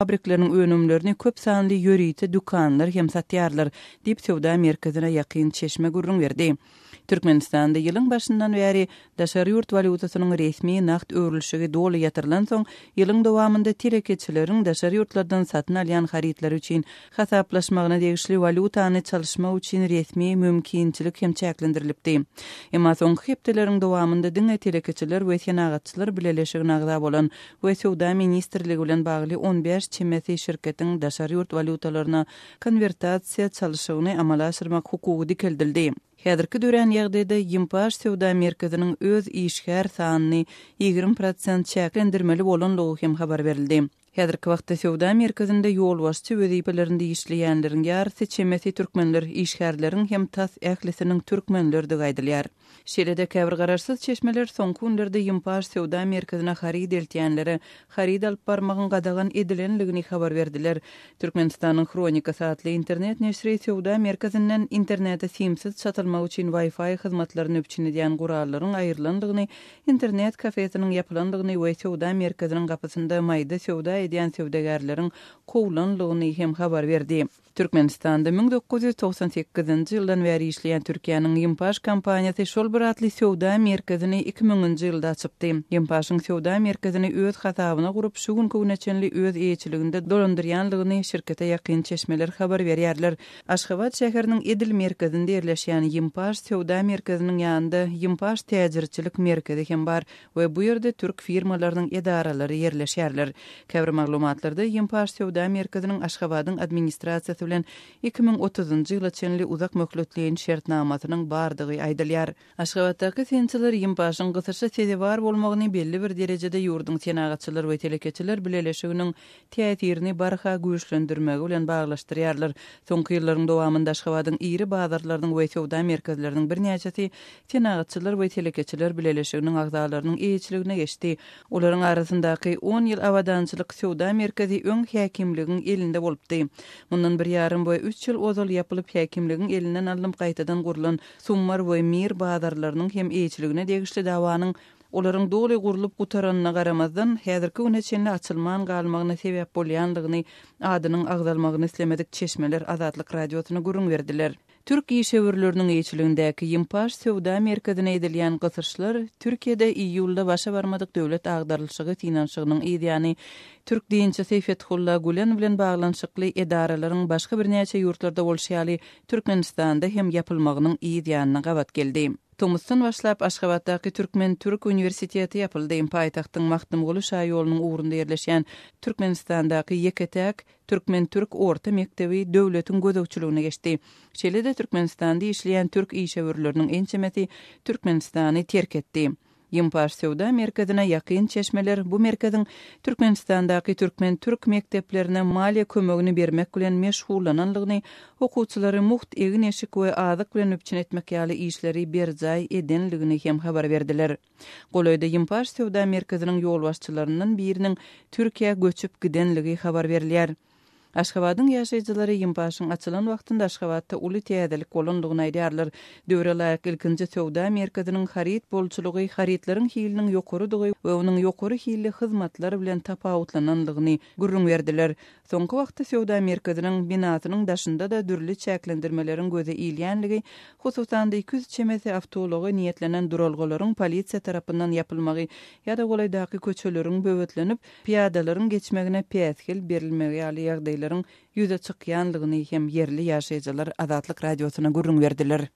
Fabrikleriniň önümlerini köp sanly ýörite dükanlar hem satýarlar, diýip, söwda merkezine ýakyn çeşme gürrüň berdi. Türkmenistanda ýylyň başyndan bäri daşary ýurt walýutasynyň resmi nagt öwrülişigi doly ýatyrylansoň, ýylyň dowamynda telekeçileriň daşary ýurtlardan satyn alýan harytlary üçin hasaplaşmagyna degişli walýutany çalyşmak üçin resmi mümkinçilik hem çäklendirilipdi. Emma soňky hepdeleriň dowamynda diňe Telekeçiler we Senagatçylar bileleşigine agza bolan we Söwda ministrligi bilen bagly 15 çemesi şirketiň daşary ýurt walýutalaryna konwertasiýa çalşygyny amala aşyrmak hukugy dikeldildi. Häzirki dörän ýagdaýda Ýimpaş söwda merkeziniň öz işgär sanyny 20 prosent çäklendirmeli bolanlygy hem habar berildi. Häzirki wagtda söwda merkezinde ýolbaşçy wezipelerinde işleýänleriň ýarysy çemesi türkmenler, işgärleriň hem tas ählisiniň türkmenlerdigi aýdylýar. Şeýle-de, käbir garaşsyz çeşmeler soňky günlerde Ýimpaş söwda merkezine haryt eltýänlere haryt alyp barmagyň gadagan edilenligini habar berdiler. Türkmenistanyň Hronikasy atly internet neşiri söwda merkezinden internete simsiz çatylmak üçin Wi-Fi hyzmatlaryny üpjün edýän gurallaryň aýrylandygyny, internet kafesiniň ýapylandygyny we söwda merkeziniň gapysynda maýda söwda edýän söwdagärleriň kowlanlygyny hem habar berdi. Türkmenistanda 1998-nji ýyldan bäri işleýän Türkiýäniň Ýimpaş kompaniýasy şol bir atly söwda merkezini iki müňünji ýylda açypdy. Ýimpaşyň söwda merkezini öz hasabyna gurup, şu günki güne çenli öz eýeçiliginde dolandyrýanlygyny şirkete ýakyn çeşmeler habar berýärler. Aşgabat şäheriniň edil merkezinde ýerleşýän Ýimpaş söwda merkeziniň ýanynda Ýimpaş täjirçilik merkezi hem bar we bu ýerde türk firmalarynyň edaralary ýerleşýärler. Käbir maglumatlarda Ýimpaş söwda merkeziniň Aşgabadyň administrasiýasy bilen 2030-njy ýyla çenli uzak möhletleýin şertnamasynyň bardygy aýdylýar. Aşgabatdaky synçylar Ýimpaşyň gysyşa sezewar bolmagyny belli bir derejede ýurduň Senagatçylar we telekeçiler bileleşiginiň täsirini barha güýçlendirmegi bilen baglaşdyrýarlar. Soňky ýyllaryň dowamynda Aşgabadyň iri bazarlarynyň we söwda merkezleriniň birnäçesi Senagatçylar we telekeçiler bileleşiginiň agzalarynyň eýeçiligine geçdi. Olaryň arasyndaky On ýyl abadançylyk söwda merkezi öň häkimligiň elinde bolupdy. Mundan bir ýarym we üç ýyl ozal ýapylyp häkimligiň elinden alnyp gaýtadan gurlan Summar we Mir bazarlarynyň hem eýeçiligine degişli dawanyň olaryň doly gurlup gutaranyna garamazdan, häzirki güne çenli açylman galmagyna sebäp bolýandygyny adynyň agzalmagyny islemedik çeşmeler Azatlyk Radiosyna gürrüň berdiler. Türk işewürleriniň eýeçiligindäki Ýimpaş söwda merkezine edilýän gysyşlar Türkiýede iýulda başa barmadyk döwlet agdarylyşygy synanyşygynyň yzýany türk dinçisi Fethulla Gülen bilen baglanyşykly edaralaryň başga birnäçe ýurtlarda bolşy ýaly Türkmenistanda hem ýapylmagynyň yz ýanyna gabat geldi. Tomusdan başlap Aşgabatdaky Türkmen-türk uniwersiteti ýapyldy. Paýtagtyň Magtymguly şaýolunyň ugrunda ýerleşýän Türkmenistandaky ýeke-täk türkmen-türk orta mekdebi döwletiň gözegçiligine geçdi. Şeýle-de Türkmenistanda işleýän türk işewürleriniň ençemesi Türkmenistany terk etdi. Ýimpaş söwda merkezine ýakyn çeşmeler bu merkeziň Türkmenistandaky türkmen-türk mekdeplerine maliýe kömegini bermek bilen meşgullananlygyny, okuwçylary mugt egin-eşik we azyk bilen üpjün etmek ýaly işleri berjaý edenligini hem habar berdiler. Golaýda Ýimpaş söwda merkeziniň ýolbaşçylaryndan biriniň Türkiýä göçüp gidenligi habar berilýär. Aşgabadyň ýaşaýjylary Ýimpaşyň açylan wagtynda Aşgabatda uly täzelik bolandygyny aýdýarlar. Döwre laýyk ilkinji söwda merkeziniň haryt bolçulygy, harytlaryň hiliniň ýokarydygy we onuň ýokary hilli hyzmatlar bilen tapawutlanandygyny gürrüň berdiler. Soňky wagtda söwda merkeziniň binasynyň daşynda-da dürli çäklendirmeleriň göze ilýänligi, hususan-da 200 çemesi awtoulaga niýetlenen duralgalaryň polisiýa tarapyndan ýapylmagy ýa-da golaýdaky köçeleriň böwetlenip, pyýadalaryň geçmegine päsgel berilmegi ýaly ýagdaýlaryň ýüze çykýanlygyny hem ýerli ýaşaýjylar Azatlyk Radiosyna gürrüň berdiler.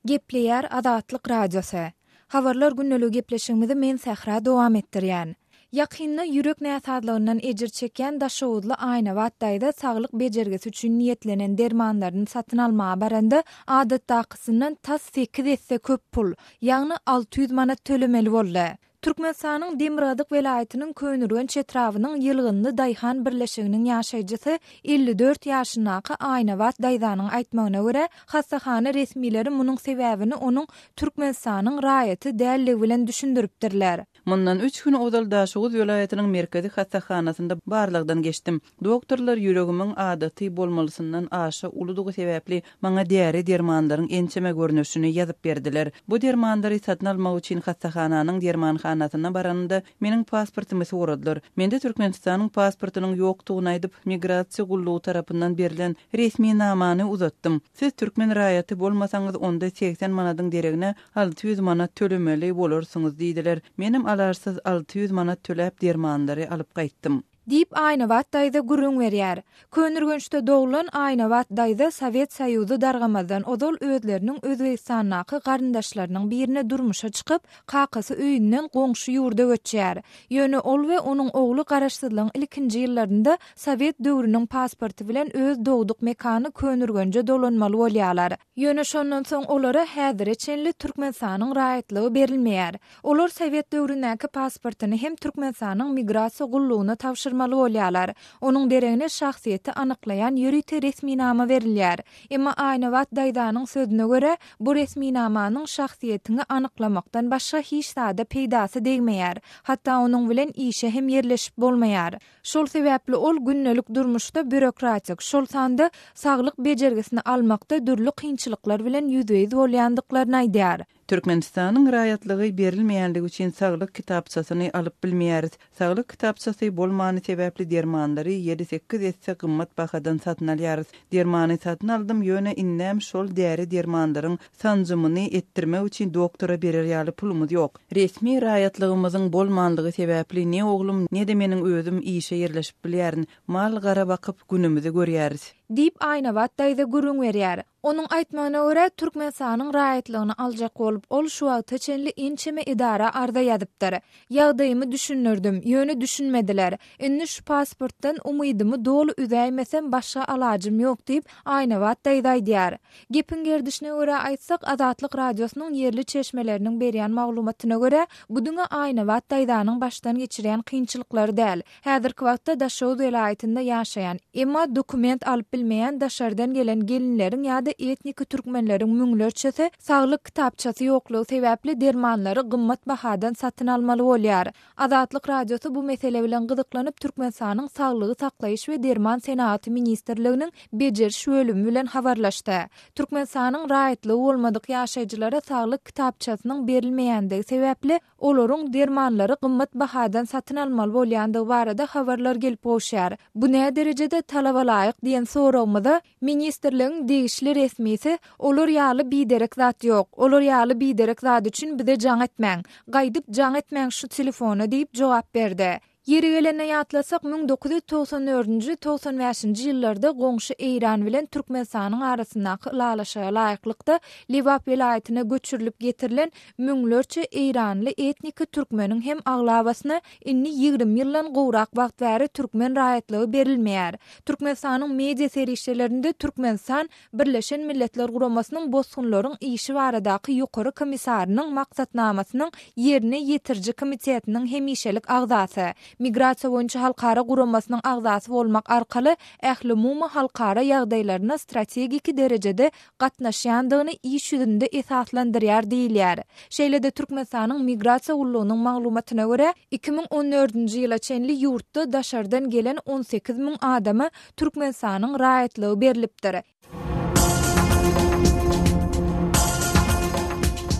Gepleýär Azatlyk Radiosy. Habarlar gündeligi gepleşigimizi men Sähra dowam etdirýän. Ýakynda ýürek näsazlygyndan ejir çekýän daşoguzly Aýnabat daýza saglyk bejergisi üçin niýetlenen dermanlaryny satyn almaga baranda, adatdakysyndan tas sekiz esse köp pul, ýagny 600 manat tölemeli boldy. Türkmenistanyň demirgazyk welaýatynyň Köneürgenç etrabynyň Ýylgynly daýhan birleşiginiň ýaşaýjysy 54 ýaşyndaky Aýnabat daýzanyň aýtmagyna görä, hassahana resmileri munuň sebäbini onuň Türkmenistanyň raýaty dälligi bilen düşündiripdirler. Mundan üç gün ozal Daşoguz welaýatynyň merkezi hassahanasynda barlagdan geçdim. Doktorlar ýüregimiň adaty bolmalysyndan aşa uludygy sebäpli maňa däri-dermanlaryň ençeme görnüşini ýazyp berdiler. Bu dermanlary satyn almak üçin hassahananyň dermanhanasyna baranymda meniň pasportymy soradylar. Mende Türkmenistanyň pasportynyň ýokdugyny aýdyp, migrasiýa gullugy tarapyndan berlen resminamany uzatdym. Siz türkmen raýaty bolmasaňyz, onda 80 manadyň deregine 600 manat tölemeli bolarsyňyz diýdiler. Menem alaçsyz 600 manat töläp dermanlary alyp gaýtdym. Diýip, Aýnabat daýza gürrüň berýär. Köneürgençde doglan Aýnabat daýza Sowet Soýuzy dargamazdan ozal özleriniň Özbegistandaky garyndaşlarynyň birine durmuşa çykyp, kakasy öýünden goňşy ýurda göçýär. Ýöne ol we onuň ogly garaşsyzlygyň ilkinji ýyllarynda sowet döwrüniň pasporty bilen öz dogduk mekany Köneürgenje dolanmaly bolýarlar. Ýöne şondan soň olara häzire çenli Türkmenistanyň raýatlygy berilmeýär. Olar sowet döwründäki pasportyny hem Türkmenistanyň migrasiýa gullugyna tabşyrmaly bolýarlar. Onuň deregine şahsyýeti anyklaýan ýörite resminama berilýär. Emma Aýnabat daýzanyň sözüne görä, bu resminamanyň şahsyýetiňi anyklamakdan başga hiç zada peýdasy degmeýär. Hatda onuň bilen işe hem ýerleşip bolmaýar. Şol sebäpli ol gündelik durmuşda býurokratik, şol sanda saglyk bejergisini almakda dürli kynçylyklar bilen ýüzbe-ýüz bolýandyklaryny aýdýar. Türkmenistanyň raýatlygy berilmeýänligi üçin saglyk kitapçasyny alyp bilmeýäris. Saglyk kitapçasy bolmany sebäpli dermanlary ýedi-sekiz esse gymmat bahadan satyn alýarys. Dermany satyn aldym, ýöne indem şol däri-dermanlaryň sanjymyny etdirmek üçin doktora berer ýaly pulumyz ýok. Resmi raýatlygymyzyň bolmanlygy sebäpli ne oglum, ne-de meniň özüm işe ýerleşip bilýärin. Mal-gara bakyp günümizi görýäris. Diýip, Aýnabat daýza gürrüň berýär. Onuň aýtmagyna görä, Türkmenistanyň raýatlygyny aljak bolup, ol şu wagta çenli ençeme edara arza ýazypdyr. Ýagdaýymy düşündirdim, ýöne düşünmediler. Indi şu pasportdan umydymy doly üzäýmesem başga alajym ýok diýip, Aýnabat daýza aýdýar. Gepiň gerdişine görä aýtsak, Azatlyk Radiosynyň ýerli çeşmeleriniň berýän maglumatyna görä, bu diňe Aýnabat daýzanyň başdan geçirýän kynçylyklary däl. Häzirki wagtda Daşoguz welaýatynda ýaşaýan, emma dokument alyp bilmeýän daşardan gelen gelinleriň ýa-da etniki türkmenleriň müňlerçesi saglyk kitapçasy ýoklugy sebäpli dermanlary gymmat bahadan satyn almaly bolýar. Azatlyk Radiosy bu mesele bilen gyzyklanyp Türkmenistanyň Saglygy saklaýyş we derman senagaty ministrliginiň bejeriş bölümi bilen habarlaşdy. Türkmenistanyň raýatlygy bolmadyk ýaşaýjylara saglyk kitapçasynyň berilmeýändigi sebäpli, olaryň dermanlary gymmat bahadan satyn almaly bolýandygy barada habarlar gelip gowuşýar. Bu näderejede talabalaýyk diýen soragymyza ministrligiň degişli resmisi Olar ýaly biderek zat ýok. Olar ýaly biderek zat üçin bize jaň etmäň. Gaýdyp jaň etmäň şu telefona diýip jogap berdi. Ýeri gelende ýatlasak, 1994-nji, 95-nji ýyllarda goňşy Eýran bilen Türkmenistanyň arasyndaky ylalaşyga laýyklykda Lebap welaýatyna göçürilip getirilen müňlerçe eýranly etniki türkmeniň hem aglabasyna indi 20 ýyldan gowrak wagt bäri türkmen raýatlygy berilmeýär. Türkmenistanyň media serişdelerinde Türkmenistan Birleşen Milletler Guramasynyň Bosgunlaryň işi baradaky Ýokary komissarynyň Maksatnamasynyň Ýerine ýetiriji komitetiniň hemişelik agzasy, Migrasiýa boýunça halkara guramasynyň agzasy bolmak arkaly ählumumy halkara ýagdaýlaryna strategiki derejede gatnaşýandygyny iş ýüzünde esaslandyrýar diýilýär. Şeýle-de Türkmenistanyň Migrasiýa gullugynyň maglumatyna görä, 2014-nji ýyla çenli ýurtda daşardan gelen 18 müň adama Türkmenistanyň raýatlygy berlipdir.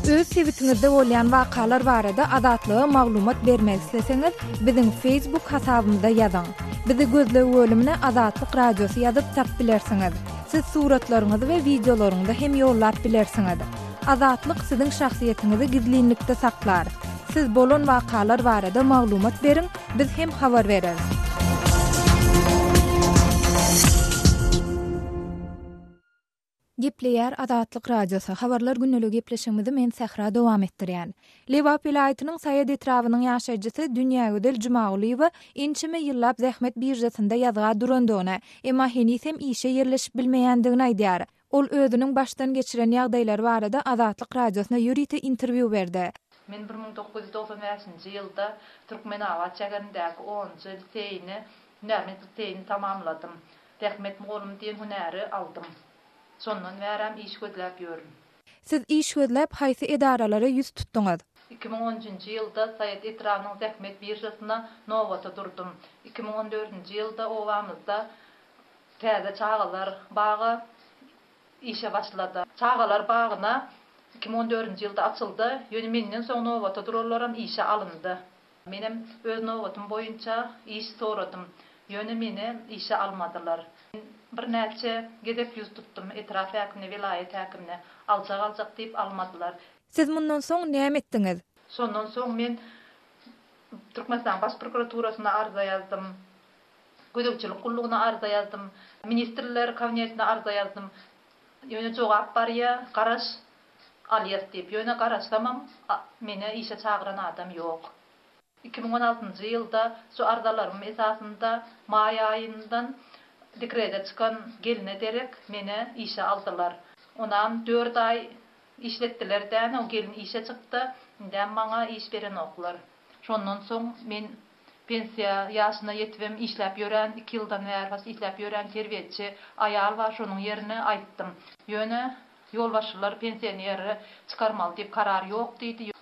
Öz sebitiňizde bolýan wakalar barada Azatlyga maglumat bermek isleseňiz, biziň Facebook hasabymyza ýazyň. Bizi gözleg bölümine Azatlyk Radiosy ýazyp tap bilersiňiz. Siz suratlaryňyzy we wideolaryňyzy hem ýollap bilersiňiz. Azatlyk siziň şahsyýetiňizi gizlinlikde saklar. Siz bolan wakalar barada maglumat beriň, biz hem habar bereris. Gepleýär Azatlyk Radiosy, Habarlar gündeligi gepleşigimizi men Sähra dowam etdirýän. Lebap welaýatynyň Saýat etrabynyň ýaşaýjysy Dünýägözel Jumagulyýewa ençeme ýyllap zähmet biržasynda ýazga durandygyny, emma heniz hem işe ýerleşip bilmeýändigini aýdýar. Ol özüniň başdan geçiren ýagdaýlary barada Azatlyk Radiosyna ýörite interwýu berdi. Men 1995-nji ýylda Türkmenabat şäherindäki onunjy liseýini, hünärment liseýini tamamladym. Zähmet mugallymy diýen hünäri aldym. Şondan bärem iş gözläp ýörün. Siz iş gözläp haýsy edaralara ýüz tutduňyz? 2013-nji ýylda Saýat etrabynyň zähmet biržasyna nobata durdum. 2014-nji ýylda obamyzda täze çagalar bagy işe başlady. Çagalar bagyna 2014-nji ýylda açyldy, ýöne menden soň nobata duranlaram işe alyndy. Menem öz nobatym boýunça iş soradym. Ýöne meni işe almadylar. Men birnäçe gezek ýüz tutdum etrap häkimine, welaýat häkimine. Aljak-aljak diýip almadylar. Siz mundan soň näme etdiňiz? Şondan soň men Türkmenistanyň Baş prokuraturasyna arza ýazdym. Gözegçilik gullugyna arza ýazdym. Ministrler Kabinetine arza ýazdym. Ýöne jogap barýa, garaş, alýas diýip. Ýöne garaşsamam, meni işe çagyran adam ýok. 2016-njy ýylda şu arzalarymyň esasynda maý aýyndan dekrede çykan gelne derek meni işe aldylar. Onam dört aý işletdiler däne, o gelin işe çykdy, indem maňa iş berenoklar. Şondan soň men pensiýa ýaşyna ýetibem işläp ýören, iki ýyldan bäri baş işläp ýören terbiýeçi aýal bar, şonuň ýerine aýtdym. Ýöne ýolbaşçylar pensioneri çykarmaly diýip karar ýok diýdi.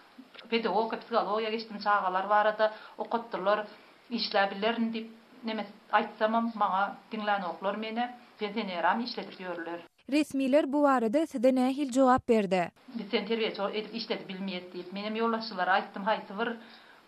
Pedagogika, psihologiýa geçdim, çagalar barada okatdylar, işläbilerin diýip neme aýtsamam maňa diňlänoklar meni, pensioneram işledip ýörler. Resmiler bu barada size nähili jogap berdi? Biz seni terbiýeçi edip işledip bilmeýäs diýip. Menem ýolbaşçylara aýtdym, haýsy bir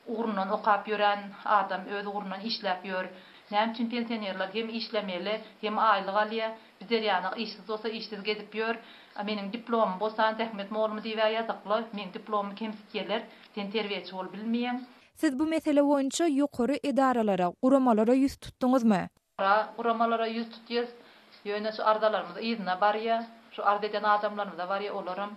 ugrundan okap ýören adam öz ugrundan işläp ýör. Näme üçin pensionerler hem işlemeli, hem aýlyk alýa. Bizler ýaly işsiz bolsa işsiz gezip ýör. A meniň diplomym bolsa zähmet molumy diýibä ýazykly. Meň diplomymy kemsitýeler. Sen terbiýeçi bolup bilmeýäň. Siz bu mesele boýunça ýokary edaralara, guramalara ýüz tutduňyzmy? Ra guramalara ýüz tutýas, ýöne şu arzalarymyz yzyna barýa, şu arz eden adamlarymyza barýa, olaram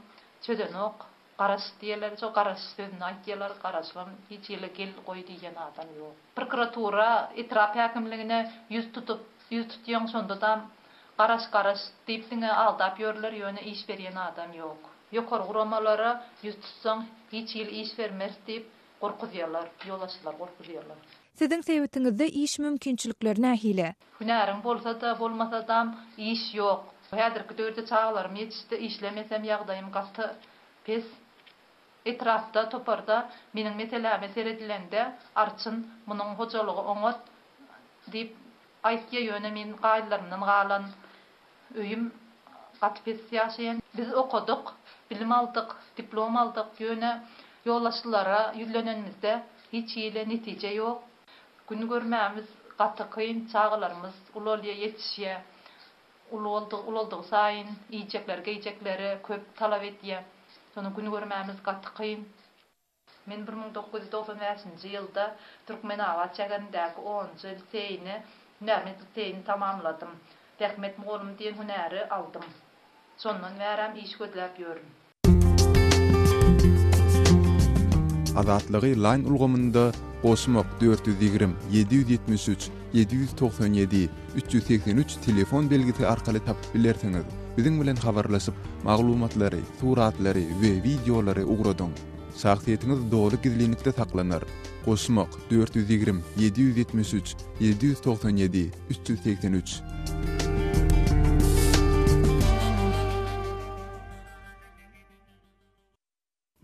çözenok, garaş diýerler, şo garaş sözüni aýtýalar, garaşybam hiç hili gel goý diýen adam ýok. Prokuratura, etrap häkimligine ýüz tutup, ýüz tutýaň şondadam garaş garaş diýip diňe aldap ýörler, ýöne iş berýän adam ýok. Ýokary guramalara ýüz tutsaň hiç hili iş bermeris diýip Gorkuzýarlar, ýolbaşçylar gorkuzýarlar. Siziň sebitiňizde iş mümkinçilikleri nähili? Hünäriň bolsa-da, bolmasadam iş ýok. Häzirki döwürde çagalarym ýetişdi, işlemesem ýagdaýym gaty pes. Etrapda, toparda meniň meseläme seredilende Arçyn munuň hojalygy oňat diýip aýtýa, ýöne men gaýylarymdan galan Öýüm gaty pes ýaşaýan. Biz okadyk, bilim aldyk, diplom aldyk, ýöne ýolbaşçylara ýüzlenenimizde hiç hili netije ýok. Gün görmämiz gaty kyn, çagalarymyz ulalýar, ýetişýär. Uly ulaldygy saýyn iýjekleri, geýjekleri köp talap edýär. Şonda gün görmämiz gaty kyn. Men 1995-nji ýylda Türkmenabat şäherindäki onunjy liseýini, hünärment liseýini tamamladym. Zähmet mugallymy diýen hünäri aldym. Şondan bärem iş gözläp ýörün. Azatlygy Line ulgamynda goşmak 420 773 797 383 telefon belgisi arkaly tapyp bilersiňiz. Biziň bilen habarlaşyp, maglumatlary, suratlary we wideolary ugradyň. Şahsyýetiňiz doly gizlinlikde saklanar. Goşmak, 420 773 797 383.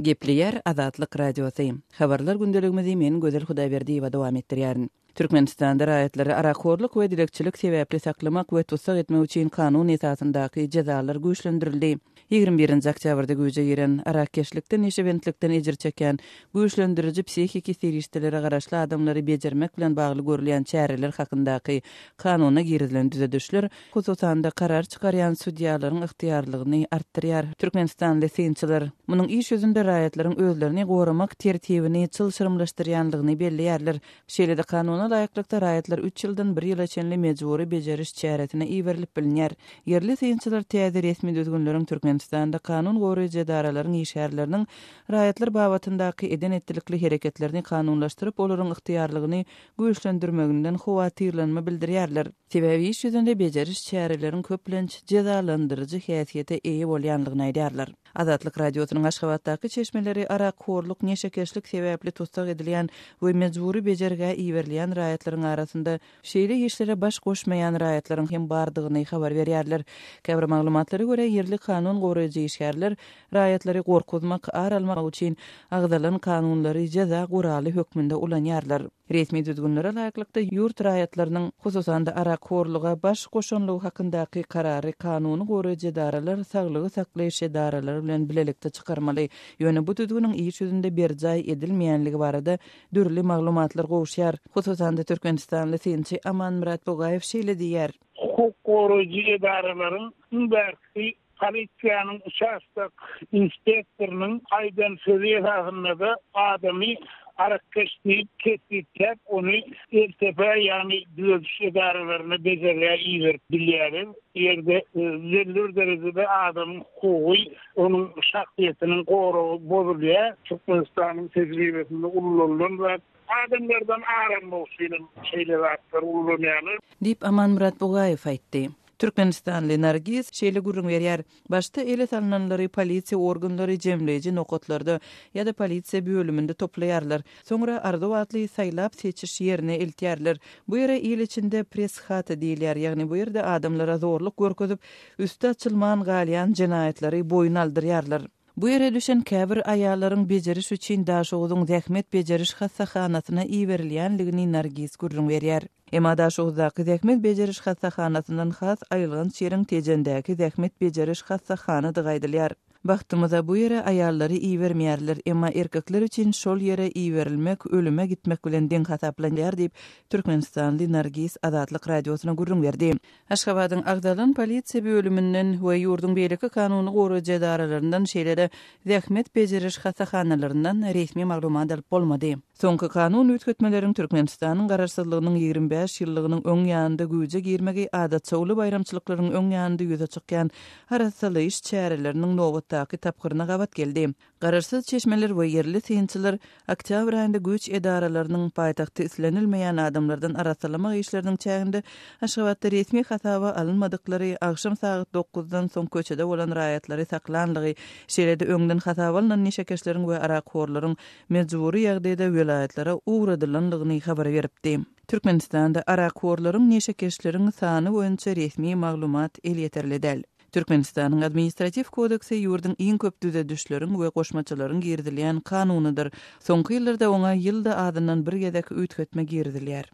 Gepleýär Azatlyk Radiosy. Habarlar gündeligimizi men Gözel Hudaýberdiýewa dowam etdirýärin. Türkmenistanda raýatlary arakhorluk we dilegçilik sebäpli saklamak we tussag etmek üçin kanun esasyndaky jezalar güýçlendirildi. Ýigrimi birinji oktýabrda güýje giren, arakkeşlikden, neşebentlikden ejir çekýän, güýçlendiriji psihiki serişdelere garaşly adamlary bejermek bilen bagly görülýän çäreler hakyndaky kanuna girizilen düzedişler, hususan-da, karar çykarýan sudýalaryň ygtyýarlygyny artdyrýar. Türkmenistanly synçylar munuň iş ýüzünde raýatlaryň özlerini goramak tertibini çylşyrymlaşdyrýanlygyny belleýärler. Şeýle-de, kanuna laýyklykda, raýatlar üç ýyldan bir ýyla çenli mejbury bejeriş çäresine iberilip bilinýär. Ýerli synçylar täze resmi düzgünleriň Türkmenistanda kanun goraýjy edaralaryň işgärleriniň raýatlar babatyndaky eden-etdilikli hereketlerini kanunlaşdyryp, olaryň ygtyýarlygyny güýçlendirmeginden howatyrlanma bildirýärler. Sebäbi iş ýüzünde bejeriş çäreleriň köplenç jezalandyryjy häsiýete eýe bolýanlygyny aýdýarlar. Azatlyk Radiosynyň Aşgabatdaky çeşmeleri arakhorluk, neşekeşlik sebäpli tussag edilýän we mejbury bejergä iberilýän raýatlaryň arasynda şeýle işlere baş goşmaýan raýatlaryň hem bardygyny habar berýärler. Käbir maglumatlara görä, ýerli kanun. goraýjy işgärler raýatlary gorkuzmak, ar almak üçin agzalan kanunlary jeza guraly hökmünde ulanýarlar. Resmi düzgünlere laýyklykda, ýurt raýatlarynyň, hususan-da arakhorluga baş goşanlygy hakyndaky karary kanuny goraýjy edaralar saglygy saklaýyş edaralary bilen bilelikde çykarmaly. Ýöne bu düzgüniň iş ýüzünde berjaý edilmeýänligi barada dürli maglumatlar gowuşýar. Hususan-da, türkmenistanly synçy Amanmyrat Bugaýew şeýle diýýär. Hukuk goraýjy edaralaryň iň bärkisi Polisiýanyň uçastok inspektorynyň aýdan sözi esasynda-da adamy arakkeş diýip kesgitläp, ony LTP, ýagny düzediş edaralaryna bejergä iberip bilýärler. Bu ýerde belli bir derejede adamyň hukugy, onuň şahsyýetiniň goragy bozulýar. Türkmenistanyň tejribesinde ulanylan zat. Adamlardan ar almak üçinem şeýle zatlary ullanýarlar. Diýip, Amanmyrat Bugaýew aýtdy. Türkmenistanly Nargiz şeýle gürrüň berýär, Başda ele salnanlary polisiýa organlary jemleýji nokatlarda ýa-da polisiýa bölüminde toplaýarlar. Soňra Arzuw atly saýlap-seçiş ýerine eltýärler. Bu ýere il içinde press-hata diýilýär, ýagny bu ýerde adamlara zorluk görkezip, üsti açylman galýan jenaýatlary boýun aldyrýarlar. Bu ýere düşen käbir aýallaryň bejeriş üçin Daşoguzyň zähmet bejeriş hassahanasyna iberilýänligini Nargiz gürrüň berýär. Emma Daşoguzdaky zähmet bejeriş hassahanasyndan has aýylganç ýeriň Tejendäki zähmet bejeriş hassahanadygy aýdylýar. Bagtymyza bu ýere aýallary ibermeýärler, emma erkekler üçin şol ýere iberilmek ölüme gitmek bilen deň hasaplanýar diýip, türkmenistanly Nargiz Azatlyk Radiosyna gürrüň berdi. Aşgabadyň agzalan polisiýa bölüminden we ýurduň beýleki kanuny goraýjy edaralaryndan, şeýle-de zähmet bejeriş hassahanalaryndan resmi maglumat alyp bolmady. Soňky kanun üýtgetmeleriň Türkmenistanyň Garaşsyzlygynyň 25 ýyllygynyň öň ýanynda güýje girmegi adatça uly baýramçylyklaryň öň ýanynda ýüze çykýan arassalaýyş çäreleriniň nobatdaky tapgyryna gabat geldi. Garaşsyz çeşmeler we ýerli synçylar oktýabr aýynda güýç edaralarynyň paýtagty islenilmeýän adamlardan arassalamak işleriniň çäginde Aşgabatda resmi hasaba alynmadyklary, agşam sagat dokuzdan soň köçede bolan raýatlary saklanlygy, şeýle-de öňden hasaba alnan neşekeşleriň we arakhorlaryň mejbury ýagdaýda welaýatlara ugradylanlygyny habar beripdi. Türkmenistanda arakhorlaryň, neşekeşleriň sany boýunça resmi maglumat elýeterli däl. Türkmenistanyň Administratiw kodeksi ýurduň iň köp düzedişleriň we goşmaçalaryň girizilýän kanunydyr. Soňky ýyllarda oňa ýylda azyndan bir gezek üýtgetme girizilýär.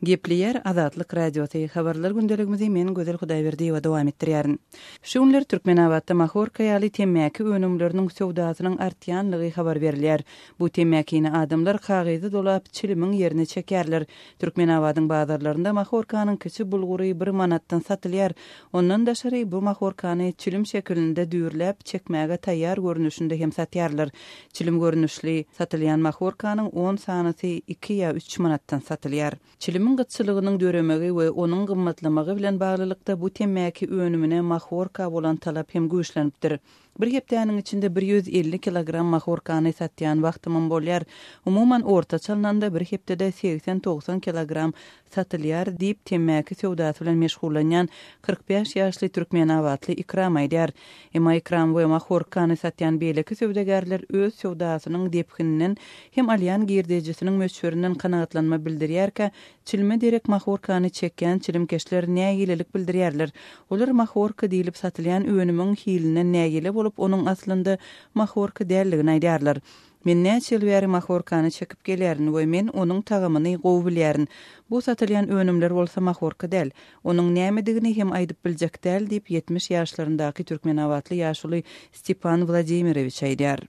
Gepleýär Azatlyk Radiosy, Habarlar gündeligimizi men Gözel Hudaýberdiýewa dowam etdirýärin. Şu günler Türkmenabatda mahorka ýaly temmäki önümleriniň söwdasynyň artýanlygy habar berilýär. Bu temmäkini adamlar kagyza dolap, çilimiň ýerine çekýärler. Türkmenabadyň bazarlarynda mahorkanyň kiçi bulgury bir manatdan satylýar. Ondan daşary, bu mahorkany çilim şekilinde düýrläp, çekmäge taýýar görnüşinde hem satýarlar. Çilim görnüşli satylýan mahorkanyň on sanysy iki ýa üç manatdan satylýar. Çilimiň gytçylygynyň döremegi we onuň gymmatlamagy bilen baglylykda bu temmäki önümine mahorka bolan talap hem güýçlenipdir. Bir hepdäniň içinde 150 kilogram mahorkany satýan wagtymam bolýar. Umuman, ortaça alnanda bir hepdede segsen-togsan kilogram satylýar, diýip, temmäki söwdasy bilen meşgullanýan 45 ýaşly türkmenabatly Ikram aýdýar. Emma Ikram we mahorkany satýan beýleki söwdagärler öz söwdasynyň depgininden hem alýan girdejisiniň möçberinden kanagatlanma bildirýärkä, Çilime derek mahorkany çekýän çilimkeşler nägilelik bildirýärler. Olar mahorka diýlip satylýan önümiň hilinden nägile bolup, onuň aslynda mahorka däldigini aýdýarlar. Men näçe ýyl bäri mahorkany çekip gelýärin we men onuň tagamyny gowy bilýärin. Bu satylýan önümler bolsa mahorka däl. Onuň nämedigini hem aýdyp biljek däl diýip, 70 ýaşlaryndaky türkmenabatly ýaşuly Stepan Wladimirowiç aýdýar.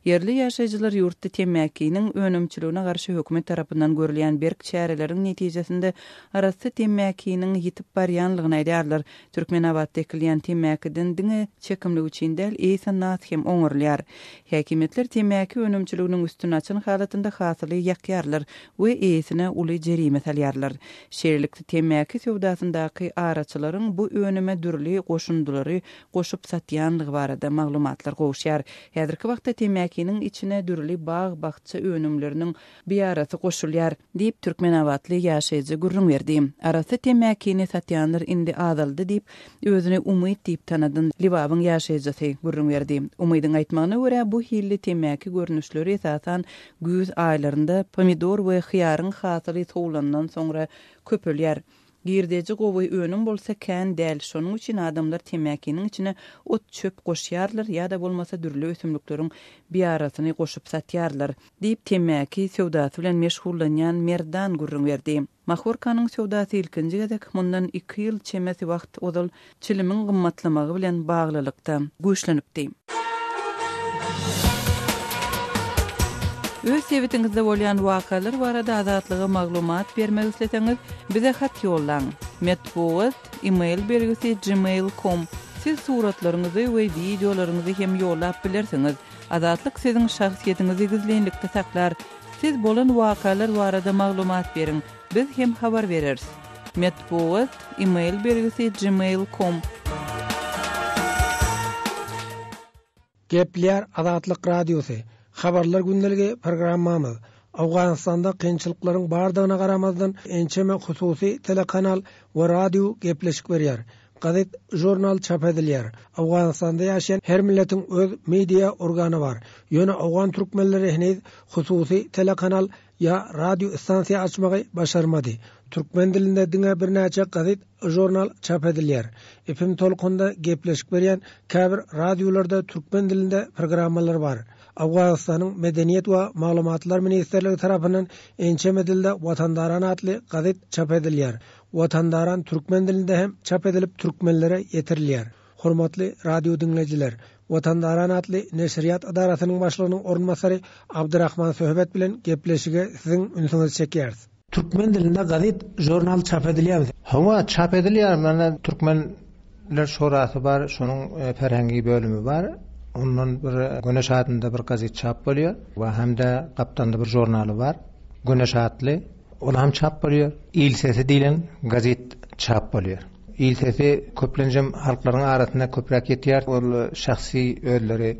Ýerli ýaşaýjylar ýurtda temmäkiniň önümçiligine garşy hökümet tarapyndan görülýän berk çäreleriň netijesinde arassa temmäkiniň ýitip barýanlygyny aýdýarlar. Türkmenabatda ekilýän temmäkiden diňe çekimlik üçin däl, eýse nas hem oňarylýar. Häkimiýetler temmäki önümçiliginiň üstüni açan halatynda hasyly ýakýarlar we eýesine uly jerime salýarlar. Şeýlelikde, temmäki söwdasyndaky araçylaryň bu önüme dürli goşundylary goşup satýanlygy barada maglumatlar gowuşýar. Häzirki wagtda temmäkiniň içine dürli bag-bakja önümleriniň biýarasy goşulýar, diýip, türkmenabatly ýaşaýjy gürrüň berdi. Arassa temmäkini satýanlar indi azaldy diýip, özüni Umyt diýip tanadan Lebabyň ýaşaýjysy gürrüň berdi. Umydyň aýtmagyna görä, bu hilli temmäki görnüşleri esasan güýz aýlarynda pomidor we hyýaryň hasyly sowlandan soňra köpelýär. Girdeji gowy, önüm bolsa kän däl, şonuň üçin adamlar temmäkiniň içine ot-çöp goşýarlar ýa-da bolmasa dürli ösümlikleriň biýarasyny goşup satýarlar, diýip, temmäki söwdasy bilen meşgullanýan Merdan gürrüň berdi. Mahorkanyň söwdasy ilkinji gezek mundan iki ýyl çemesi wagt ozal çilimiň gymmatlamagy bilen baglylykda güýçlenipdi. Öz sebitiňizde bolýan wakalar barada Azatlyga maglumat bermek isleseňiz, bize hat ýollaň. Metbugat, e-mail belgisi gmail com. Siz suratlaryňyzy we wideolaryňyzy hem ýollap bilersiňiz. Azatlyk siziň şahsyýetiňizi gizlinlikde saklar. Siz bolan wakalar barada maglumat beriň, biz hem habar bereris. Metbugat, e-mail belgisi gmail com. Gepleýär Azatlyk Radiosy, Habarlar gündeligi programmamyz. Owganystanda kynçylyklaryň bardygyna garamazdan ençeme hususy telekanal we radio gepleşik berýär. Gazet, žurnal çap edilýär. Owganystanda ýaşaýan her milletiň öz media organy bar. Ýöne owgan türkmenleri heniz hususy telekanal ýa radio stansiýa açmagy başarmady. Türkmen dilinde diňe birnäçe gazet, žurnal çap edilýär. FM tolkunda gepleşik berýän käbir radiolarda türkmen dilinde programmalar bar. Owganystanyň Medeniýet we maglumatlar ministrligi tarapyndan ençeme dilde Watandaran atly gazet çap edilýär. Watandaran türkmen dilinde hem çap edilip türkmenlere ýetirilýär. Hormatly radio diňleýjiler, Watandaran atly neşirýat edarasynyň başlygynyň orunbasary Abdyrahman Söhbet bilen gepleşige siziň ünsüňizi çekýäris. Türkmen dilinde gazet, žurnal çap edilýärmi? Hawa, çap edilýär. Mana Türkmenler şurasy bar, şonuň ferhengi bölümi bar. Ondan bir Güneş adynda bir gazet çap bolýar we hem-de gapdalynda bir žurnaly bar, Güneş atly. Ol hem çap bolýar. Il sesi diýlen gazet çap bolýar. Il sesi köplenjem halklaryň arasynda köpräk ýetýär. Ol şahsy özleri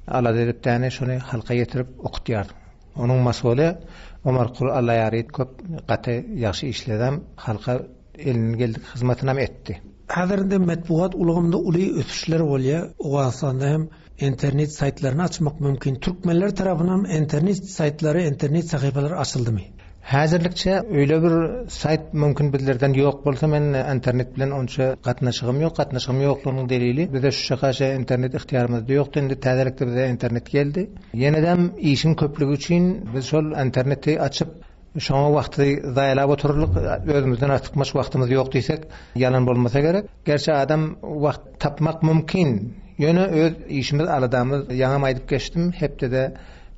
alada edip däne şony halka ýetirip okutýar. Onuň masguli Omarkul Allaýary köp gaty ýagşy işledem, halka elinden geldik hyzmatynam etdi. Häzir indi metbugat ulgamynda uly ösüşler bolýar. Owganystanda hem internet saýtlaryny açmak mümkin. Türkmenler tarapyndan internet saýtlary, internet sahypalary açyldymy? Häzirlikçe öýle bir saýt mümkin bizlerden ýok bolsa men internet bilen onça gatnaşygym ýok. Gatnaşygym ýoklugynyň delili bize şu çaka internet ygtyýarymyzda ýokdy. Indi täzelikde bize internet geldi. Ýenedem işiň köplügi üçin biz şol interneti açyp Şoňa wagty zaýalap oturarlyk, özümizden artykmaç wagtymyz ýok diýsek, ýalan bolmasa gerek. Gerçi adam wagt tapmak mümkin. Ýöne öz işimiz, aladamyz, ýaňam aýdyp geçdim, hepdede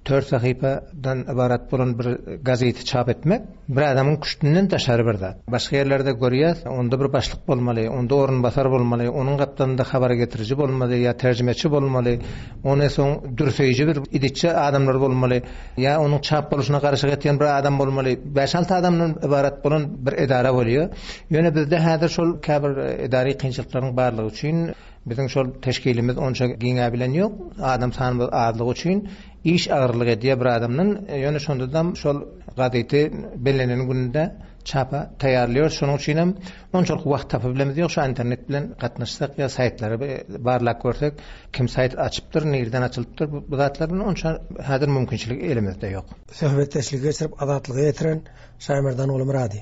tört sahypadan ybarat bolan bir gazeti çap etmek bir adamyň küştünden daşary bir zat. Başga ýerlerde görýäs, onda bir başlyk bolmaly, onda orunbasar bolmaly, onuň gapdalynda habar getiriji bolmaly ýa terjimeçi bolmaly, ony soň dürseýji bir idetçi adamlar bolmaly. Ýa onuň çap boluşyna garyşyk etýän bir adam bolmaly. Bäş-alty adamdan ybarat bolan bir edara bolýar. Ýöne bizde häzir şol käbir edary kynçylyklaryň barlygy üçin biziň şol teşkilimiz onça giňäbilen ýok. Adam sanymyz azlygy üçin iş agyrlyk edýär bir adamdan. Ýöne şondadam şol gazeti bellenen gününde çapa taýýarlaýarys. Şonuň üçinem onçalyk wagt tapybilemiz ýok. Şu internet bilen gatnaşsak ýa saýtlary barlap görsek, kim saýt açypdyr, nirden açylypdyr bu zatlar bilen onça häzir mümkinçilik elimizde ýok. Söhbetdeşligi geçirip Azatlyga ýetiren Şaýmerdan Gulmyrady.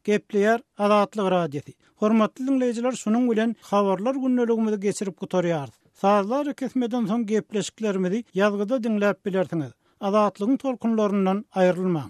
Gepleýär Azatlyk Radiosy. Hormatly diňleýjiler şunuň bilen habarlar gündeligimizi geçirip gutarýarys. Sazly arakesmeden soň gepleşiklerimizi ýazgyda diňläp bilersiňiz. Azatlygyň tolkunlaryndan aýrylmaň.